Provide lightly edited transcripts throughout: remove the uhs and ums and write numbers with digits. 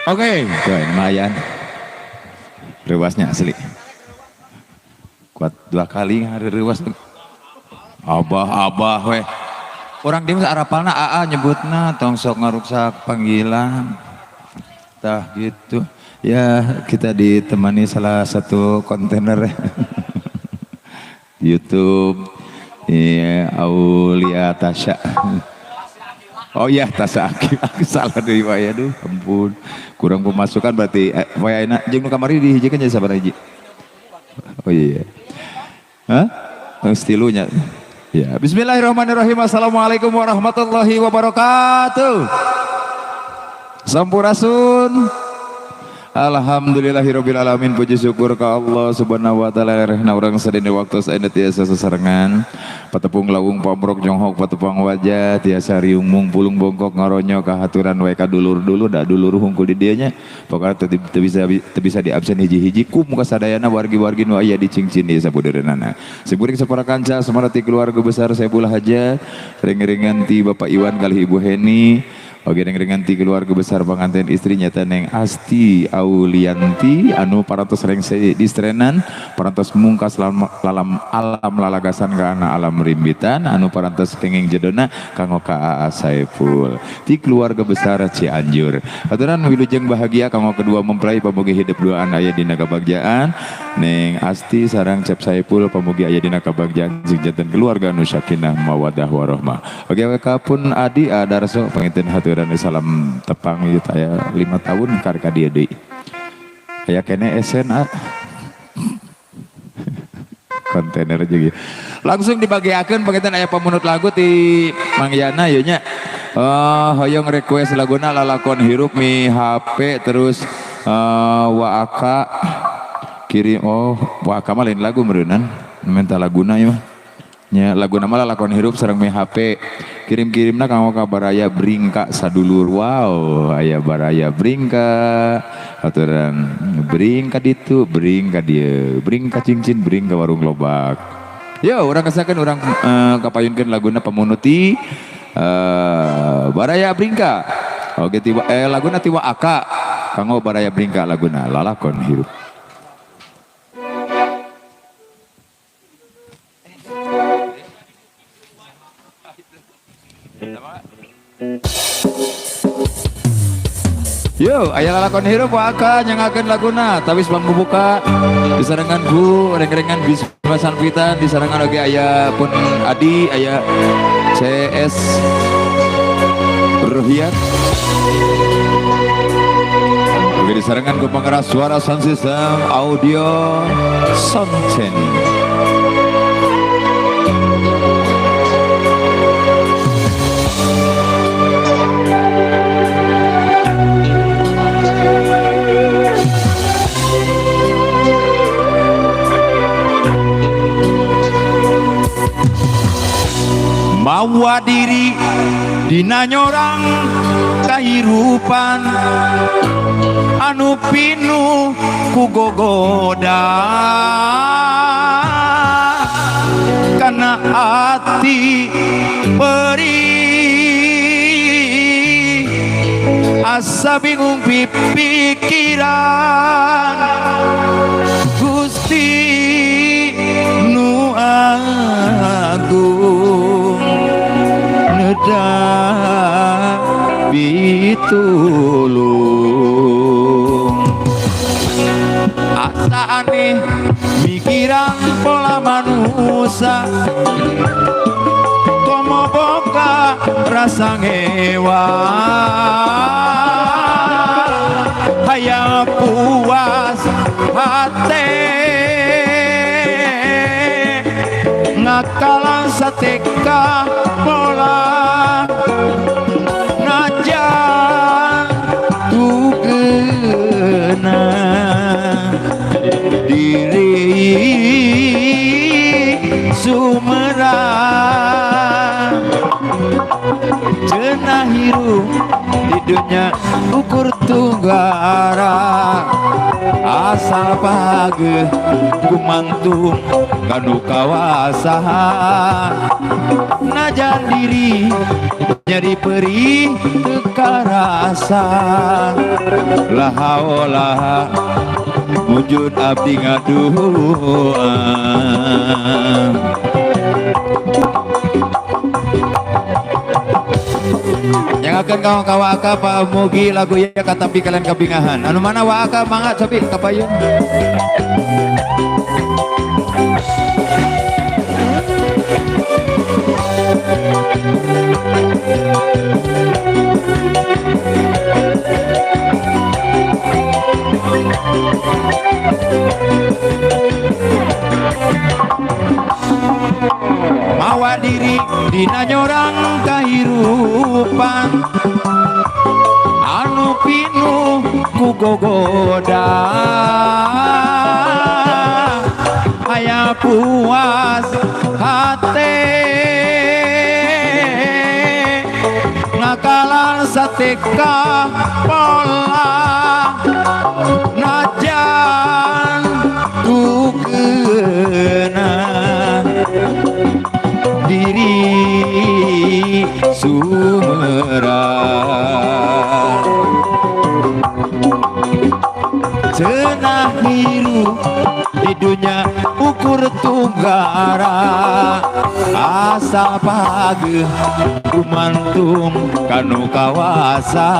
Oke, okay. Lumayan. Rewasnya asli. Kuat dua kali hari rewas. Abah, abah weh. Orang dia arapalna AA nyebutna tong sok ngaruksak panggilan. Tah gitu. Ya, kita ditemani salah satu kontainer YouTube. Iya, Aulia Tasya. Oh iya, Tasya Akil. Aku salah dari waya, aduh, ampun. Kurang pemasukan berarti waya enak jeung nu kamari dihijikeun jadi sabaraha hiji? Oh iya. Hah? Stilunya. Ya, bismillahirrahmanirrahim. Assalamualaikum warahmatullahi wabarakatuh. Sampurasun. Alhamdulillahirabbil alamin, puji syukur ka Allah Subhanahu wa taala rehna urang sadina waktu saena tiasa sasarengan patepung lawung pamrok jonghok patepang wajah tiasa riung pulung bongkok ngaronyo kahaturan wae ka dulur-dulur da dulur hungkul di dieu nya, pokona teu bisa teu bisa diabsen hiji-hiji ku muka sadayana wargi-wargi nu aya di cingcin di sabudeureunana. Simkuring sapara kanca samarati keluarga besar Saiful Hajat, ring-ringan ti Bapak Iwan kalih Ibu Heni. Oke, dengan ti keluarga besar pengantin istri nyata Neng Asti Aulianti anu parantos rengse distrenan, parantos mungkas lalam alam lalagasan ka alam rimbitan anu parantos kenging jedona kanggo ka AA Saiful ti keluarga besar Cianjur. Aturan wilujeng bahagia kanggo kedua mempelai, pamugi hidup duaan aya dina kabagjaan. Neng Asti sareng Cep Saiful pamugi aya dina kabagjaan sing janten keluarga nu sakinah mawadah warahmah. Oke, pun Adi Adarso panginten haturan salam tepang ieu aya 5 tahun kar ka dieu deui. Aya kene SNA kontainer juga. Langsung dibagiakeun panginten aya pamunut lagu ti Mang Yana ieu nya. Hoyong request laguna Lalakon Hirup Mi HP, terus Waaka kirim, oh Waaka mah lain lagu meureunnan, minta laguna ieu mah. Nya laguna mah Lalakon Hirup sareng Mi HP. Kirim-kirimna kanggo ka Baraya Bringka sadulur. Wow, aya Baraya Bringka. Aturan bring ka ditu, bring ka dieu, bring ka cincin, bring ka warung lobak. Yo, urang kesakeun, urang kapayunkeun laguna pamunuti Baraya Bringka. Oke, tiba laguna ti Waaka kanggo Baraya Bringka, laguna Lalakon Hirup. Yo, aya Lalakon Hirup Waaka nyangakeun laguna, tapi sebelum buka disarengan ku reng-rengan Bisma Sanpitan, disarengan oge aya pun Adi, aya CS Ruhiat. Oke, disarengan ku pengeras suara sound system audio sound channel. Mawa diri dina nyorang kahirupan anu pinuh ku gogoda kana ati perih asa bingung pipikiran. Gusti nu agung neda pitulung, asa aneh mikiran pola manusia komo boga rasa ngewa hayang puas hate ngakalan sateka pola najan tugena diri sumerang cenah hirup di dunia ukur tunggara asal page gumantung kanu kawasa najan diri Nyeri perih teu karasa la haula wujud abdi ngadua. Yang akan kau kawaka Pak Mugi lagu ya katampi kalian kabingahan. Anu mana waka mangga cobi kapayun. Mawa diri dina nyorang kahirupan anu pinuh ku gogoda aya puas hate ngakalan sateka pola najan tukena diri sumerang cenah hirup di dunia ukur tunggara asa pageuh gumantung kanu kawasa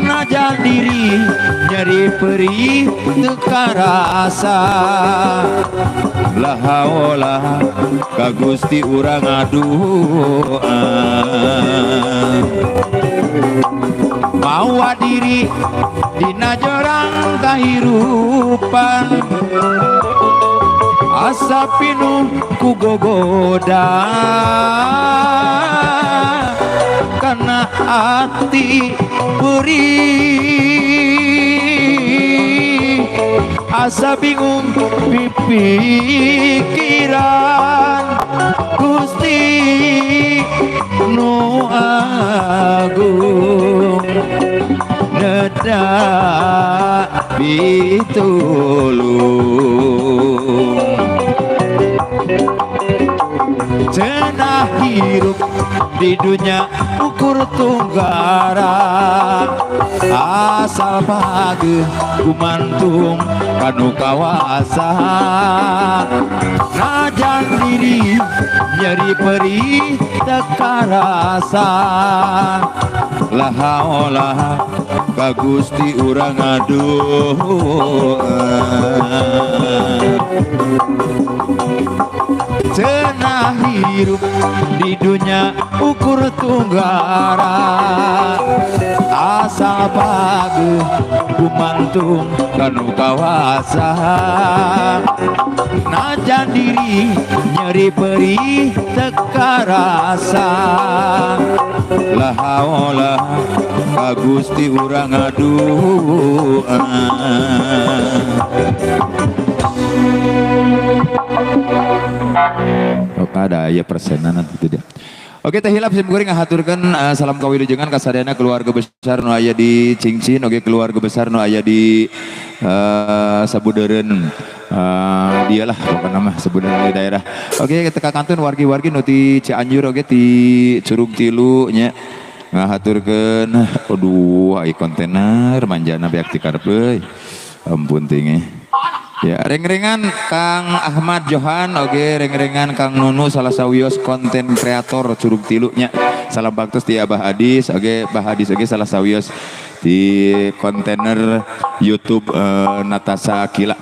najan diri nyeri perih teu karasa la haula ka Gusti urang ngadua. Mawa diri dina jorang kahirupan asa pinuh ku gogoda kana ati perih asa bingung pipikiran Gusti nu agung neda pitulung cenah hirup di dunia ukur tunggara asal pageuh gumantung kanu kawasa najan diri nyeri perih teu karasa la haula ka Gusti urang ngadua. Cenah hirup di dunia ukur tunggara asa pageuh gumantung kanu kawasa najan diri nyeri perih teu karasa la haula ka Gusti urang ngadua. Oke, ada ya persenan nanti tidak. Oke, teh hilap sim kuring ngahaturkeun salam kawilujengan ka sadayana keluarga besar nu aya di Cingcin, oke keluarga besar nu aya di Sabudeureun. Dialah pokokna mah Sabudeureun di daerah. Oke, teka kantun wargi-wargi nu ti Cianjur oge ti Curug Tilu nya ngahaturkeun. Aduh, ai kontainer manjana beak ti karep euy. Ampun ting. Ya, reng-rengan Kang Ahmad Johan, oke, reng-rengan Kang Nunu salah sawios konten kreator Curug Tilu nya. Salam baktos ti Abah Adis, oke, Abah Adis oke salah sawios di kontainer YouTube Natasa Kila.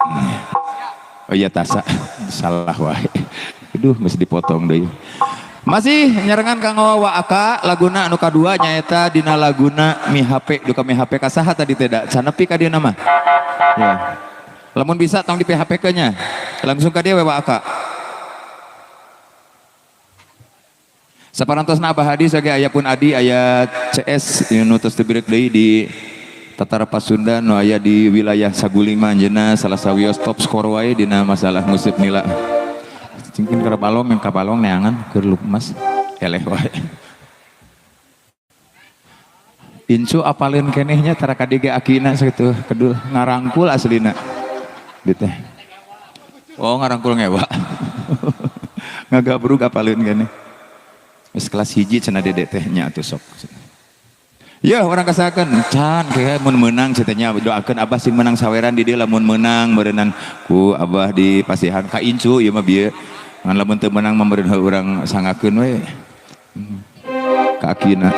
Oh iya Tasa, salah wae. Aduh, mesti dipotong deui. Masih nyarengan Kang Wawa Aka laguna anu kadua nyaeta dina laguna Mi HP duka Mi HP ka saha tadi teh da canepi ka dieu mah. Ya. Lamun bisa tong di PHP ke nya. Langsung ka dieu we Aka. Saparantosna Abah Hadi oge aya pun Adi aya CS nu tos teu birek deui di Tatar Pasundan nu aya di wilayah Sagulima anjeunna salah sawios top skor wae dina masalah musik nila. Cingkin keur balong yang kabalong neangan keur lukmas eleh wae. Incu apaleun kenehnya tara ka dieu ge akina sakitu kedul ngarangkul aslina. Gitu. Oh ngarangkul ngewa. Ngagabrug apaleun keneh. Geus kelas hiji cenah dedek teh nya atuh sok. Ya orang kasakan can kayak mun menang cenah doakeun abah sing menang saweran di dieu lamun menang meureunnan ku abah di pasihan ka incu ieu mah bieu. Ngan lamun teu menang mah meureun urang sangakeun we. Ka akina.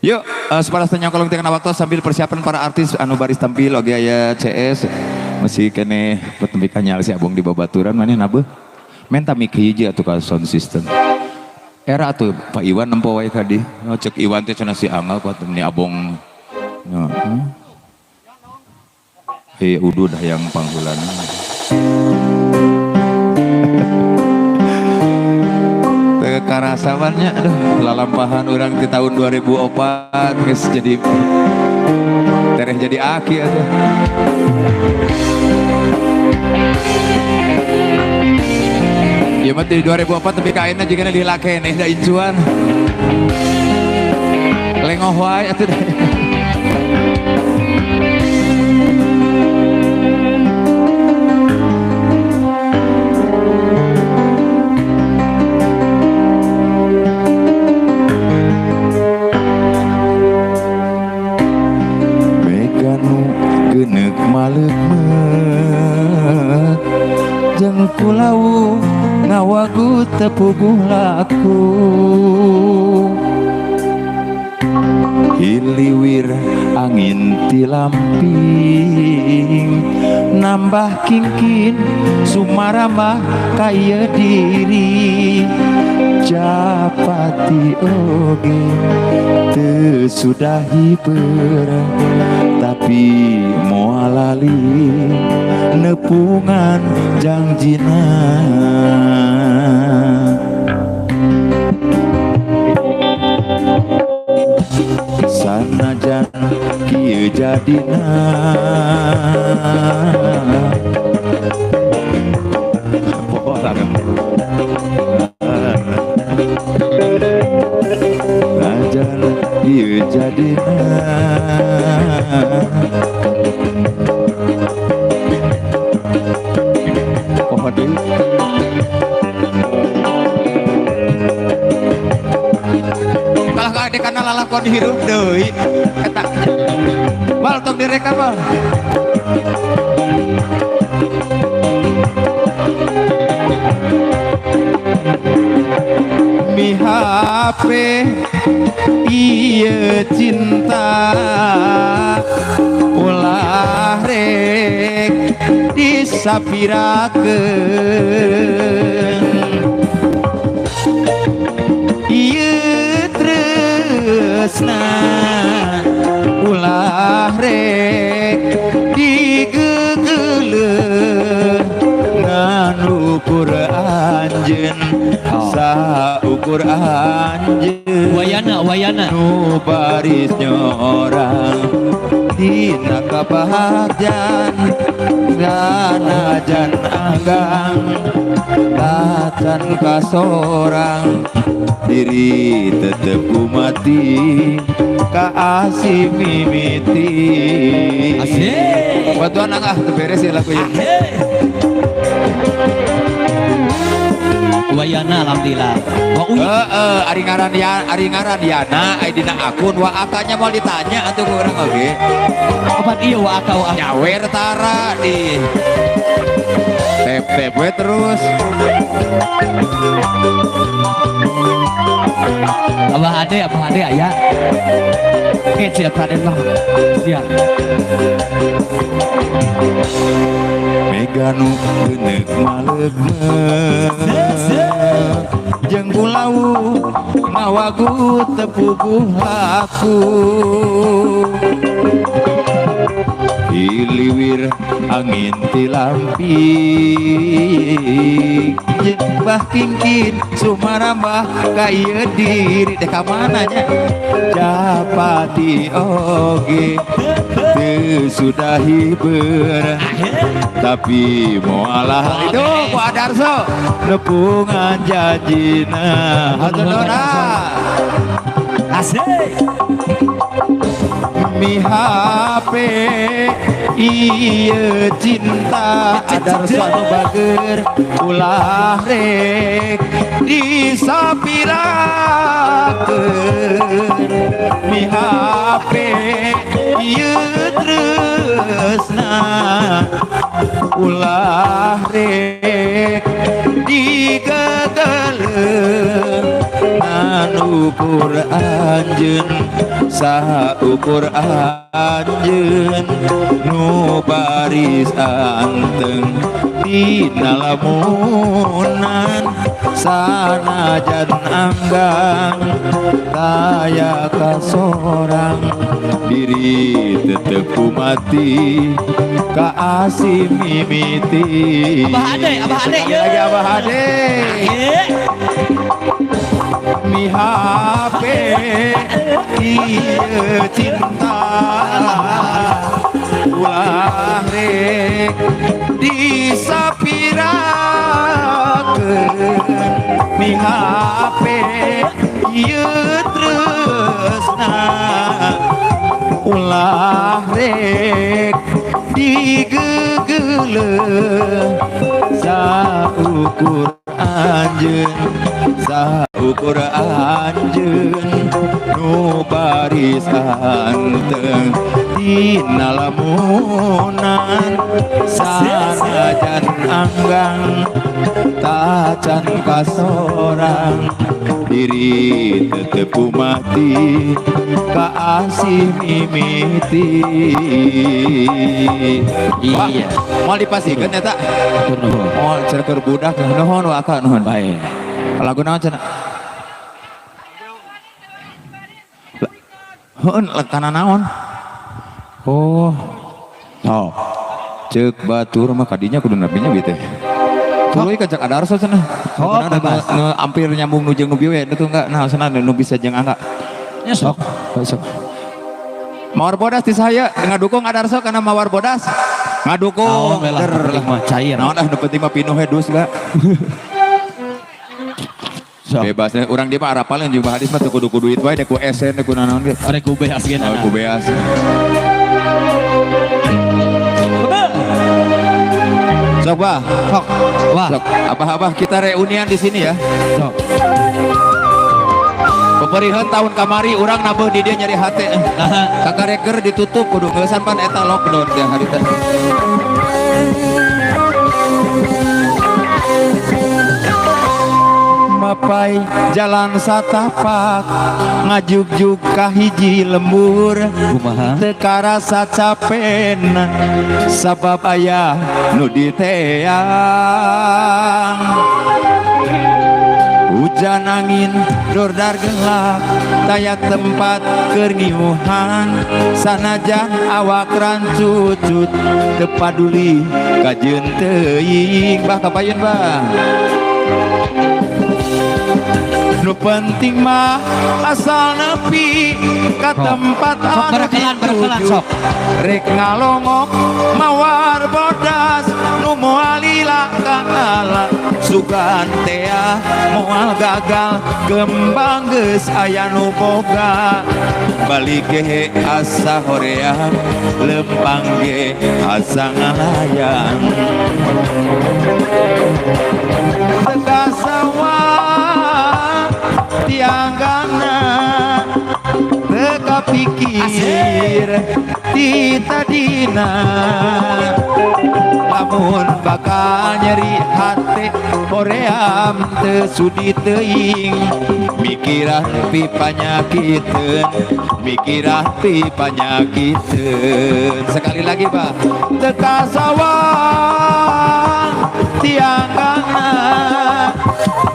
Yuk, separas tanya kolong tengah waktu sambil persiapan para artis anu baris tampil oge aya CS masih keneh petempi kanyal si abong di babaturan maneh nabeuh. Menta mic hiji atuh ka sound system. Era atuh Pak Iwan nempo wae ka dieu. Oh, cek Iwan teh cenah si Anggal kuat ni abong. Heeh. Hei udud hayang pangheulana. Teu karasawan nya aduh lalampahan urang di tahun 2004 geus jadi tereh jadi aki atuh. Ieu mah di 2004 tapi ka ayeuna jigana dilakeneh da incuan. Lengoh wae atuh. Meganu geuneuk maleuk-meuk jeung kulawu ngawagu tepuguh laku hiliwir angin tilamping nambah kingkin sumarambah ka ieu diri japati oge teu sudah hiber tapi moal lali nepungan jangjina. Sanajan kieu jadina sanajan kieu jadina poho deui. Kalah ka dekana lalakon hirup deui eta. Bal tong direkam bal. Mi HP ieu cinta ulah rek disapirakeun ieu tresna ulah rek digegeleuh ngan ukur anjeun saukur anjeun wayana wayana nu baris nyorang dina kabahagian sanajan anggang tacan kasorang diri tetep kumati ka asih mimiti. Asik. Bantuan ah teu beres ya lagu ieu. Wayana alhamdulillah. Wa uyi. Heeh, ari ngaran ya, ari ngaran Yana ai dina akun wa akanya mau ditanya atuh ku urang oge. Opat ieu wa aka wa aka. Nyawer tara di tep-tep we terus. Abah ade aya. Oke, siap Raden mah. Siap. Meganu geuneuk maleuk-meuk jeung kulawu ngawagu tepuguh laku hiliwir angin tilamping jembah kingkin sumarambah ka ieu diri deh ka mana nya japati oge teu sudah hiber tapi moalah itu ku Adarso nepungan janjina hatur nuhun. Asik. Mihape ieu cinta Adarso anu bager ulah rek disapirakeun. Mihape ieu tresna ulah rek digegeleun. Ngan ukur anjeun, saha ukur anjeun nu baris anteng dina lamunan. Sanajan anggang taya kasorang diri tetep mati kaasih mimiti. Abah Ade, Abah Ade, Sekali lagi Abah Ade. Ye. Mihape ieu cinta ulah rek disapirakeun. Mihape ieu tresna ulah rek digegeleun. Saukur anjeun, saukur anjeun nu baris anteng dina lamunan. Sanajan anggang tacan kasorang diri tetep mati kaasih mimiti. Iya. Moal dipasikeun eta. Hatur nuhun. Moal cenah budak nuhun waka nuhun. Baik. Lagu naon cenah? Heun kana naon? Oh. Oh. Ceuk batur mah kadinya kudu napinya bieu teh. Tuluy ka cek Adarso cenah. Oh, Nah, bebas. nu hampir nyambung nu jeung nu bieu we itu enggak nah cenah nu bisa jeung angga. Ya sok. Sok. Mawar bodas ti saya ngadukung Adarso karena mawar bodas. Ngadukung. Naon we lah, Der. penting mah cair. Naon ah nu penting mah pinuh we dus ga. Sok. Bebas urang dia mah arapaleun jeung hadis mah teu kudu ku duit wae ku esen ku nanaon ge. Arek ku beas ge. Oh, ku beas. Sok bah, Sok. Wah. sok. Abah-abah kita reunian di sini ya. Sok. Peperihan tahun kamari urang nabeuh di dia nyari hate. Nah, Kakareker ditutup kudu ngeusan pan eta lockdown teh hari teh. Mapai jalan satapak ngajugjug ka hiji lembur. Kumaha? Teu karasa capena sabab aya nu diteang. Hujan angin dordar gelap taya tempat keur ngiuhan. Sanajan awak rancucut teu paduli kajeun teuing. Bah kapayun bah. Nu penting mah asal nepi ka tempat Sok, anu barakelan, barakelan, dituju. sok. Rek ngalongok mawar bodas nu moal lila kaala. Sugan tea moal gagal kembang geus aya nu boga. Balik ge asa hoream lempang ge asa ngalayang. Teka sawah tianggana teka pikir ti tadina. Lamun bakal nyeri hate hoream teu sudi teuing. Mikiran pi panyakiteun, mikiran pi panyakiteun. Sekali lagi Pak. Teka sawah tianggana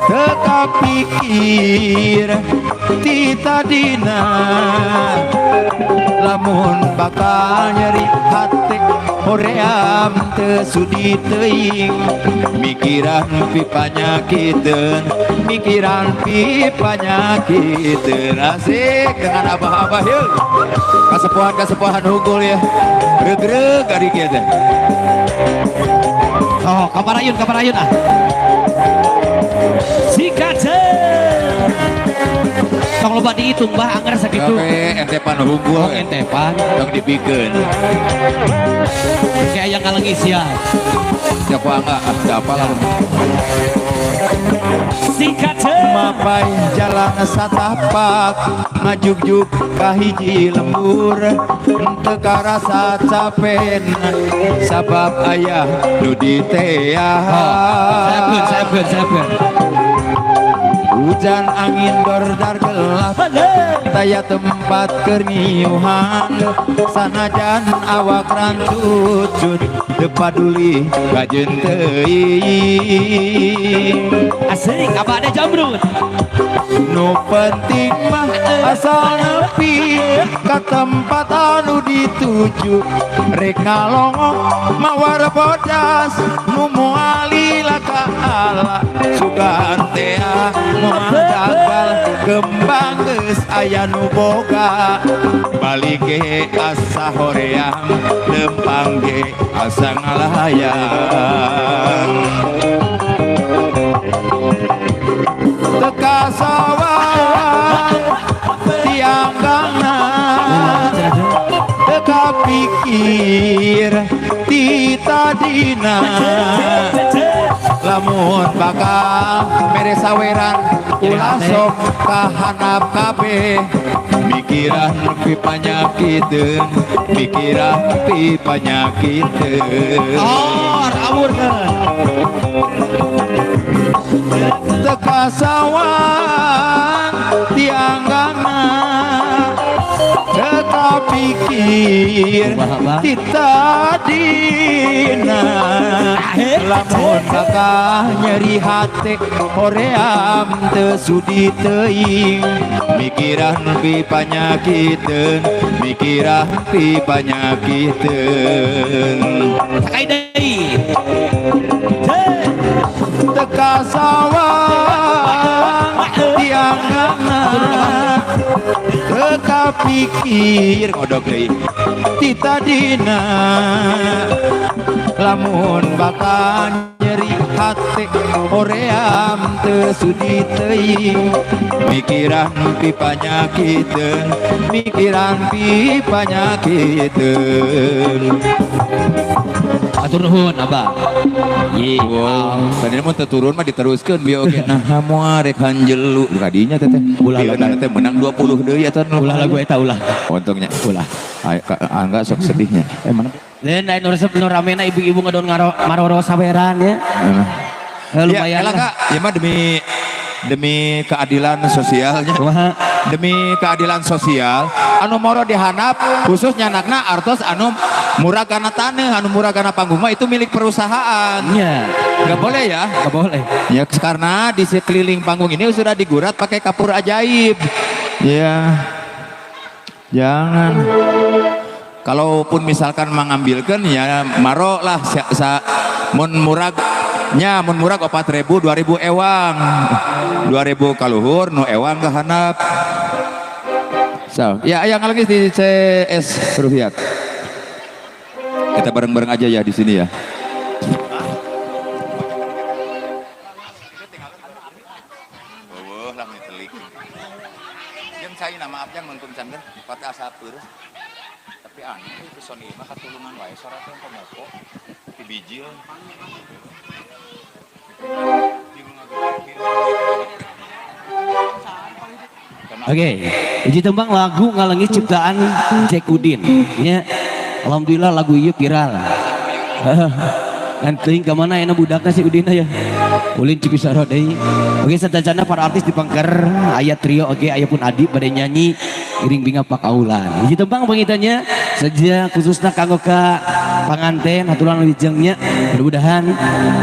teka pikir ti tadina. Lamun bakal nyeri hate hoream teu sudi teuing. Mikiran pi panyakiteun, mikiran pi panyakiteun. Asik dengan abah-abah yeuh. Kasepuhan-kasepuhan unggul ya. Regreg ari kieu teh. Oh, kaparayun, kaparayun ah. Sikat. Tong loba dihitung bah angger sakitu. Oke, ente pan hungkul. Oh, ente pan. Tong dipikeun. Kayak yang ngalengis ya. Siapa enggak? Siapa lah. Singkat Mapai jalan satapak ngajugjug ka hiji lembur teu karasa capena sabab ayah nu diteah. Sabar, sabar, sabar. Hujan angin dordar gelap taya tempat keur ngiuhan sanajan awak rancucut teu paduli kajeun teuing. Asik, apa ada jamrut? Nu penting mah asal nepi ka tempat anu dituju rek ngalongok mawar bodas nu moal lila ka ala sugan tea moal gagal kembang geus aya nu boga balik ge asa hoream lempang ge asa ngalayang teka sawang tianggangna teka pikir ti tadina lamun bakal mere saweran ulah sok kahanap kabeh mikiran pi panyakiteun mikiran pi panyakiteun. Tor awurkeun. Teka sawang tianggangna teka pikir ti tadina lamun bakal nyeri hate hoream teu sudi teuing mikiran pi panyakiteun mikiran pi panyakiteun. Sakai deui. Teka sawang tianggangna teka pikir ngodok deui ti tadina lamun bakal nyeri hate hoream teu sudi teuing mikiran pi panyakiteun mikiran pi panyakiteun. Atur nuhun abah. Ye. Wow, tadi mun teu turun mah diteruskeun bieu oge. Nah, moal rek hanjelu kadinya teh teh. Ulah lagu teh menang 20 deui eta. Ulah lagu eta ulah. Untungnya ulah. Ayo angga sok sedihnya. Mana? Lain lain nu resep nu ramena ibu-ibu ngadon maroro saweran ya. Lumayan. Ya, Kak, ya mah demi keadilan sosialnya. Kumaha? Demi keadilan sosial anu moro dihanap khususnya anakna artos anu murah karena tanah anu murah karena panggung mah itu milik perusahaan. Iya. Nggak boleh ya? Nggak boleh. Ya karena di sekeliling panggung ini sudah digurat pakai kapur ajaib. Ya. Jangan. Kalaupun misalkan mengambilkan ya maro lah sa, mun muragnya mun murag 4.000 2.000 ewang. 2.000 kaluhur nu ewang kahanap. So, ya yang lagi di CS Ruhiat. Kita bareng-bareng aja ya di sini ya. Tapi aneh itu Sony mah katulungan wae sora teh pemoko di bijil. Oke, hiji tembang lagu ngalengis ciptaan Jack Udin. Nya, alhamdulillah lagu ieu viral. Ngan teuing ka mana aya budakna si Udin ya. Ulin Cipisaro deui. Oke, sadayana para artis di pangker aya trio oke aya pun Adi bade nyanyi iring binga pakaulan. Hiji tembang pangitannya saja khususna kanggo ka panganten haturan wijengnya mudah-mudahan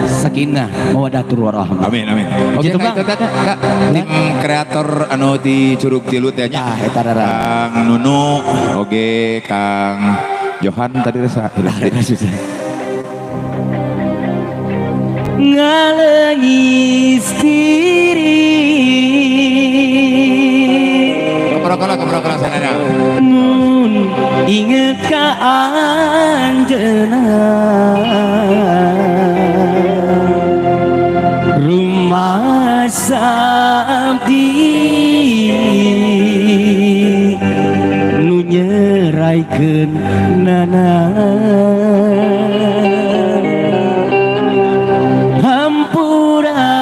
sakinah mawaddah warahmah. Amin amin. Oke, Kak, Kak, tim kreator anu di Curug Tilu teh nya. Ah, eta rara. Kang Nunu, oge Kang Johan tadi rasa. Ngalengis diri. Keprokol sanana. Mun inget ka anjeunna rumah sabdi. megatkeunana. Hampura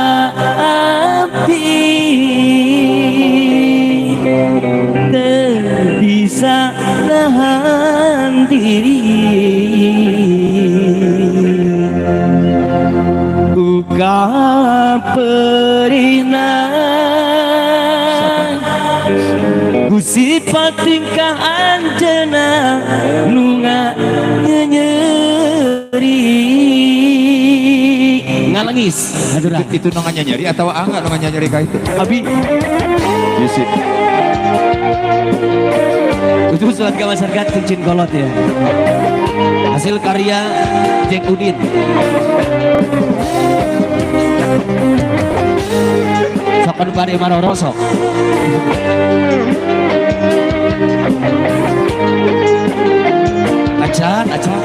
abdi teu bisa nahan diri ku kaperihna ku sifat tingkah anjeunna nu nganyenyeri ngalengis haturang. Itu nu nyeri atau angga nu nyeri ka itu? Abi. Bisi. Itu surat ke masyarakat Cincin Kolot ya. Hasil karya Jack Udin. Sok anu bade marorosok. Acan, acan.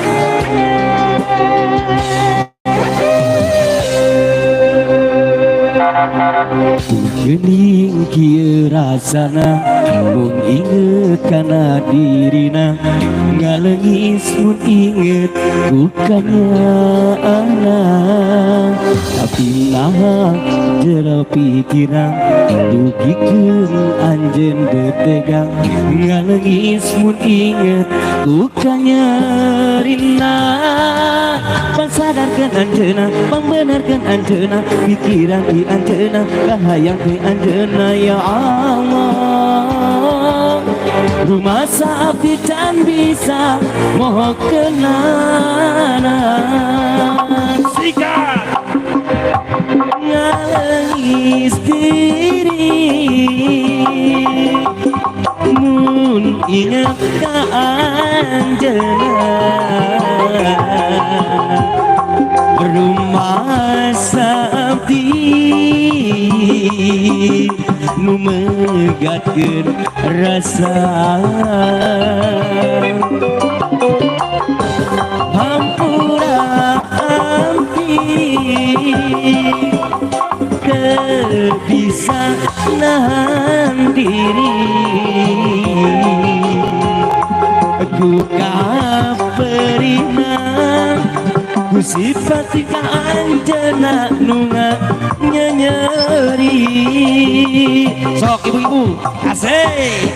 Geuning kieu rasana mun inget kana dirina ngalengis mun inget ku kanyaana tapi naha jero pikiran dugikeun anjeun betegang ngalengis mun inget ku kanyarina. Pangsadarkeun anjeunna, pangbenerkeun anjeunna, pikiran di anjeunna, kahayang di anjeunna ya Allah. Rumasa abdi can bisa mohokeunana. Sikat ngalengis diri mun inget ka anjeunna. Rumah abdi nu megatkeun rasa hampura abdi teu bisa nahan diri ku kaperina ku sifat tingkah anjeunna nu nganyenyeri. Sok ibu-ibu asik.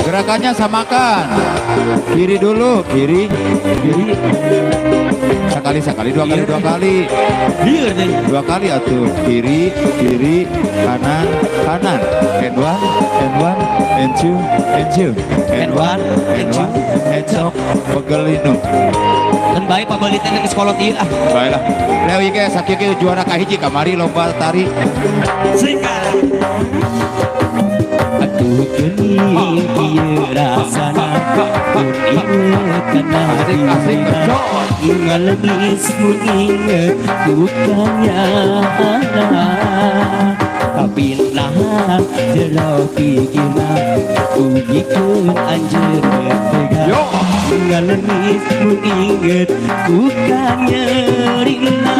Gerakannya samakan. Kiri dulu, kiri, kiri. Sekali, sekali, dua kali, dua kali. Dua kali atuh. Kiri, kiri, kanan, kanan. And one, and one, and two, and two. And one, and one, and two. Pegelinu. Kan baik Pak Balita ke sekolah ieu ah. Baiklah. Leo ieu ge sakieu ge juara kahiji kamari lomba tari. Sikat. Atuh geuning ieu rasana mun inget kana dirina ngalengis mun inget ku kanyana tapi naha jero pikirna ugikeun anjeun tega ngalengis mun inget ku kanyerina.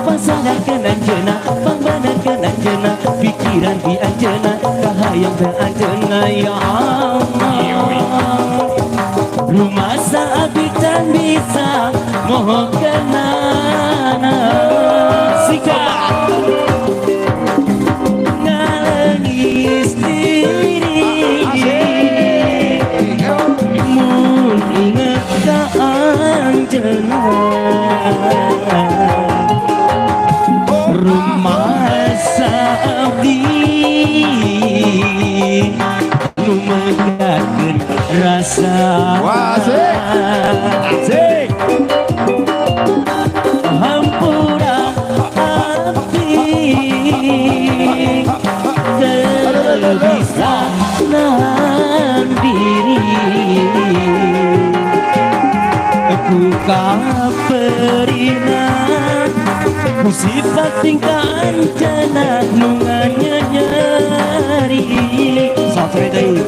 Pasadarkeun anjeunna, pangbenerkeun anjeunna, pikiran di anjeunna, kahayang teh anjeunna ya Allah. Rumasa abdi can bisa mohokeunana. Sikat ngalengis diri mun inget ka anjeunna. Rumasa abdi nu megatkeun rasa. Wah, asik. Asik. Hampura abdi teu bisa nahan diri ku kaperina ku sifat tingkah anjeunna nu nganyenyeri. Sok deui.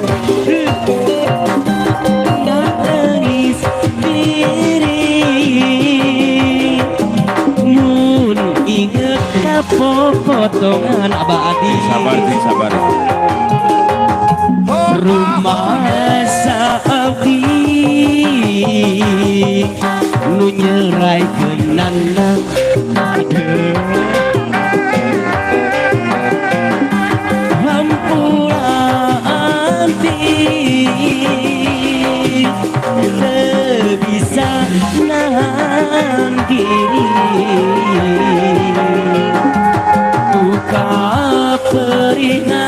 Ngalengis diri mun inget ka popotongan Abah Adi. Sabar sih, sabar. Rumasa abdi nu nyeraikeunana. Hampura abdi teu bisa nahan diri ku kaperihna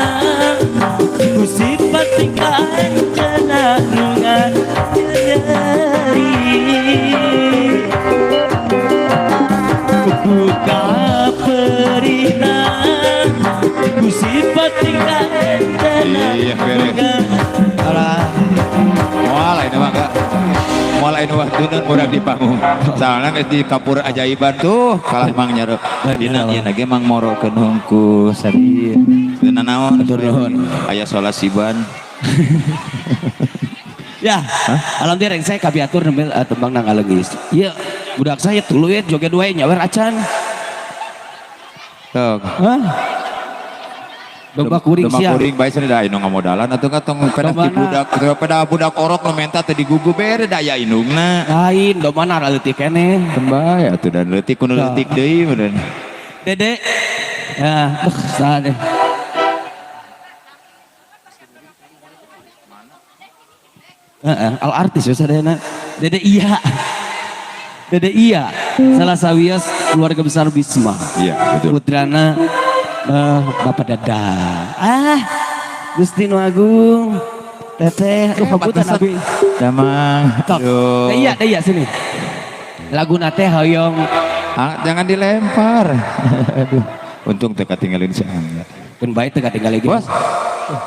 ku sifat tingkah anjeunna nu nyeri ku kaperihna ku sifat tingkah anjeunna. Iya, beres. Alah. Moal ini mah enggak. Moal ini waktunya murah di panggung. Soalnya geus di kapur ajaiban tuh kalah mang nyaro. Dina ieu ge mang morokeun hungku sabi. Dina naon? Hatur nuhun. Aya solasiban. Ya, alhamdulillah reng saya kabiatur nembe tembang nang ngaleungis. Ieu budak saya tuluy joget wae nyawer acan. Tok. Hah? Domba kuring Domba sia. Kuring bae cenah da anu ngamodalan atuh ka tong pedah ti Dombana. Budak pedah budak orok nu menta teh digugu bere daya indungna. Lain dombana leutik keneh. Tembay atuh dan leutik kudu leutik deui meureun. Dede. Ya, saha deh. Heeh, al artis ya sadayana. Dede iya. Dede iya. Salah sawios keluarga besar Bisma. Iya, betul. Putrana Bapak Dada. Ah, Gusti Nu Agung. Teteh, aduh hapunten abi. Damang. Tok. Aduh. Iya, iya sini. Lagu nate hoyong. Ah, jangan dilempar. Aduh. Untung teu katinggalin si Angga. Pun baik teu katinggal lagi. Bos.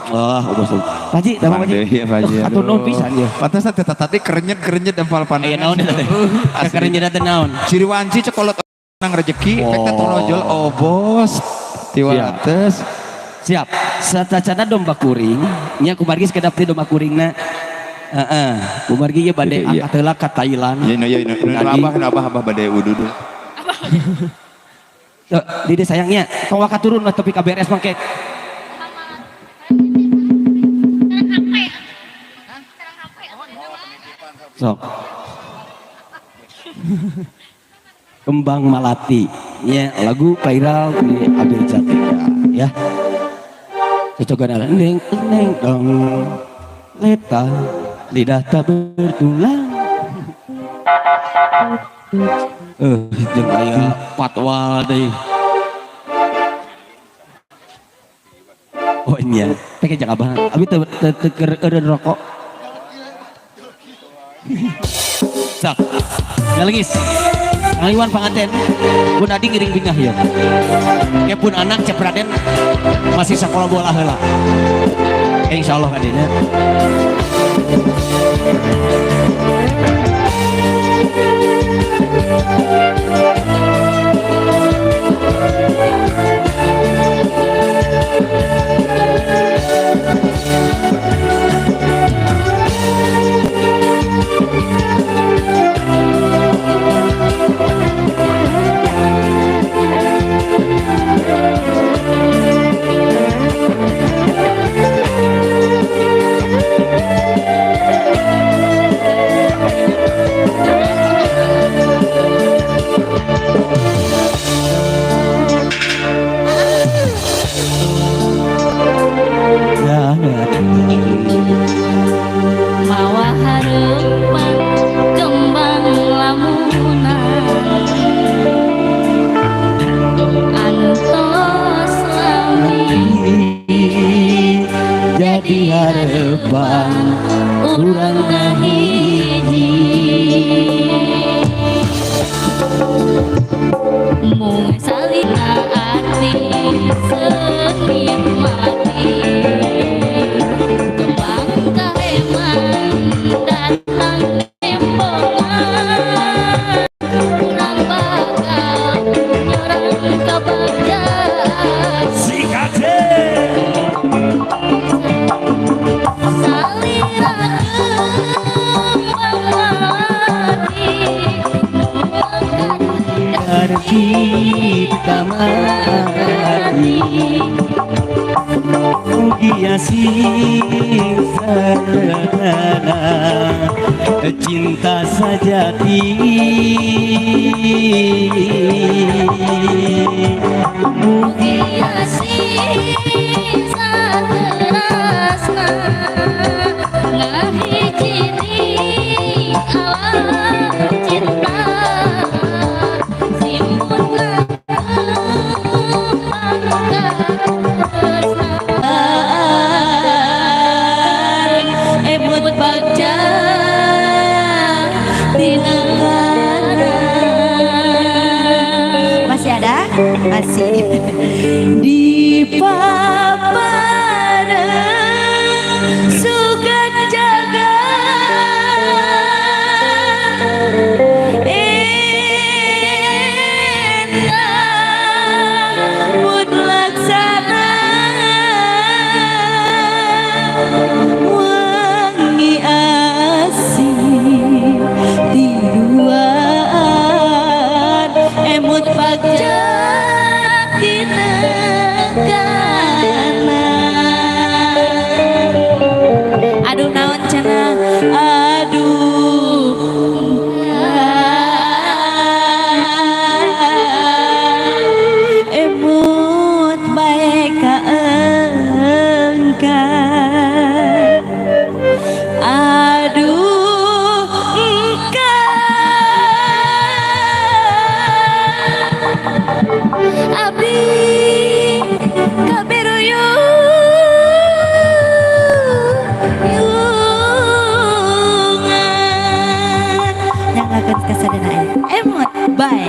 Wah, bos. Paji, tambah Paji. Iya, Paji. Atur nuhun pisan ya. Pantesan teh tadi kerenyet-kerenyet empal pandangan. Aya naon eta teh? Kerenyet teh naon? Ciri wanci cekolot nang rezeki, Oh. pek teh torojol oh bos. Tiwates. Siap. Satacana domba kuring, nya kumargi sekedap teh domba kuringna. Heeh, kumargi ieu bade Iya. angkat heula ka Thailand. Iya, iya, iya, Adi. abah, abah, abah bade ududu. Tuh, Dede sayangnya, tong waka turun lah tapi KBRS mangke. Sok. Kembang Malati, nya lagu viral di Abil Jatnika ya. Cocokan ala neng neng dong leta lidah tak bertulang. Jeung aya patwal deui. Oh iya, teh jeung abah. Abi teu teu teu keur eureun rokok. Sok. Ngalengis. Ngaliwan panganten. Pun adi ngiring bingah ya. Ke pun anak Cep Raden masih sekolah bola heula. Insyaallah adina. Mawa hareupan kembang lamunan anu tos lami jadi harapan urang hiji mung salina ati seungit mati kembang kareman datang tembongan urang bakal nyorang kabagjaan salira Biar kita mati. Mugia sing sarana cinta sejati. Mugia sing saterasna ngahiji di alam cinta simbun Emut bagja dinengana. Masih ada? Masih. Di paparan sugan jaga endang mun laksana wangi asih tiduan emut bagja tinegana. Aduh naon cenah, aduh emut bae ka engkau. Aduh engkau abdi kabiruyung yungan. Nyanggakeun kasadana aya. Emut bae.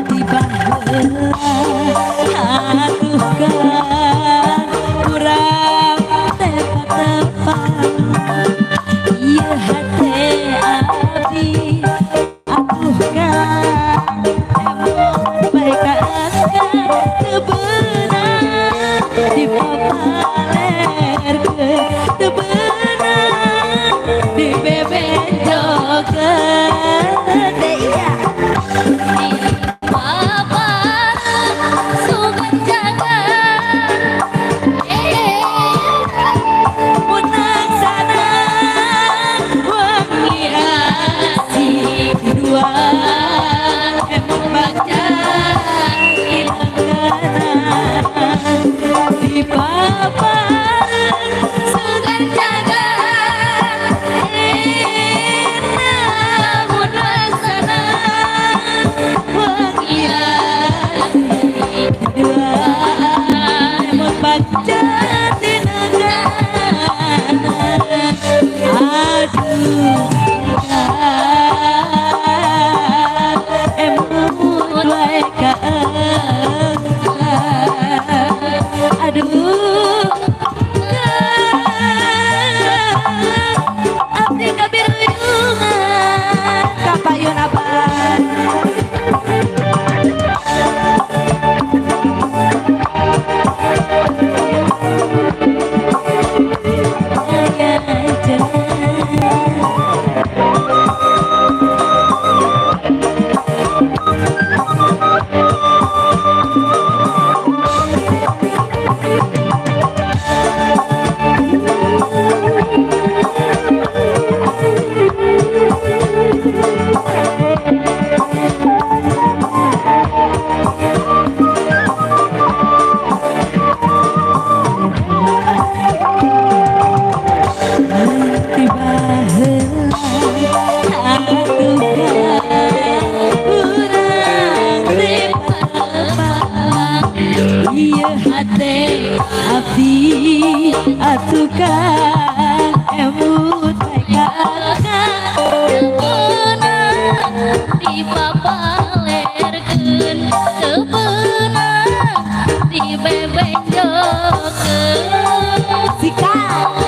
Tiba atuh kan kurang tepat-tepat ieu hate abdi atuh kan emot bae ka engkau teu beunang dipapalerkeun teu beunang dibebenjokeun. Teh iya. Paparan sugan jaga Mun laksana wangi asih duaan emut bagja tinegana di paparan sugan jaga mun laksana wangi asih duaan emut bagja tinegana. Aduh emut wae ka engkau. Aduh abdi kabiruyungan Kapayun abah. Tiba heula atuh kan urang teh ieu hate abdi atuh kan emut bae ka engkau. Teu dipapalerkeun teu beunang dibebenjokeun. Sikat.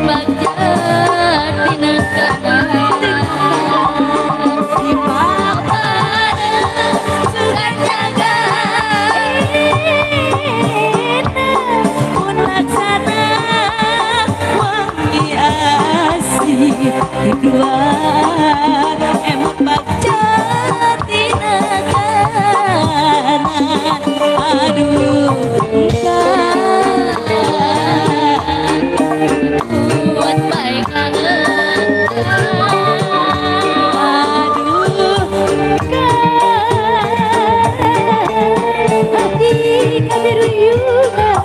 Bagja tina kanan Sugan jaga Mun laksana wangi asih keluar emut bagja tina kanan aduh buat baik kangen aduh abdi kabiruyugan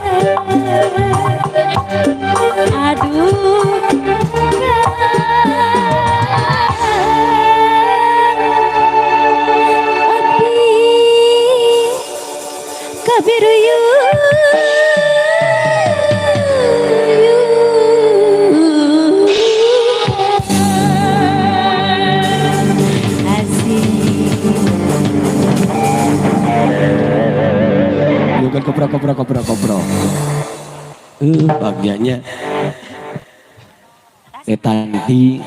aduh abdi kabiruyugan asih. Bukan kopro kopro kopro kopro. Bagiannya Tanti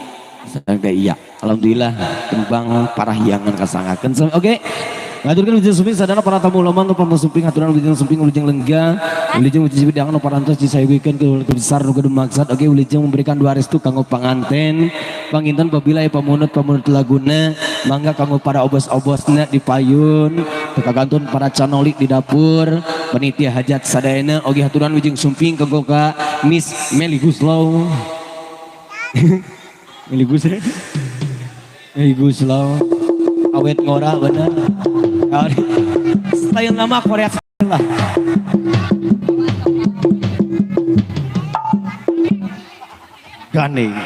sampai iya. Alhamdulillah tembang parahyangan kasangakeun. Oke. Ngaturkeun wilujeng sumping sadana para tamu ulama nu pamusumping aturan wilujeng sumping wilujeng lenggah wilujeng wilujeng bidangan nu parantos disayogikeun ke besar nu gaduh maksad. Oke, wilujeng memberikan dua restu kanggo panganten panginten pabila pamunut pamunut laguna mangga kanggo para obos-obosna di payun teu para canolik di dapur panitia hajat sadayana. Oge haturan wilujeng sumping kanggo ka Miss Meli Guslow. Meli Guslow, Meli Guslow awet ngora bener. Style nama Korea lah. Gandeng.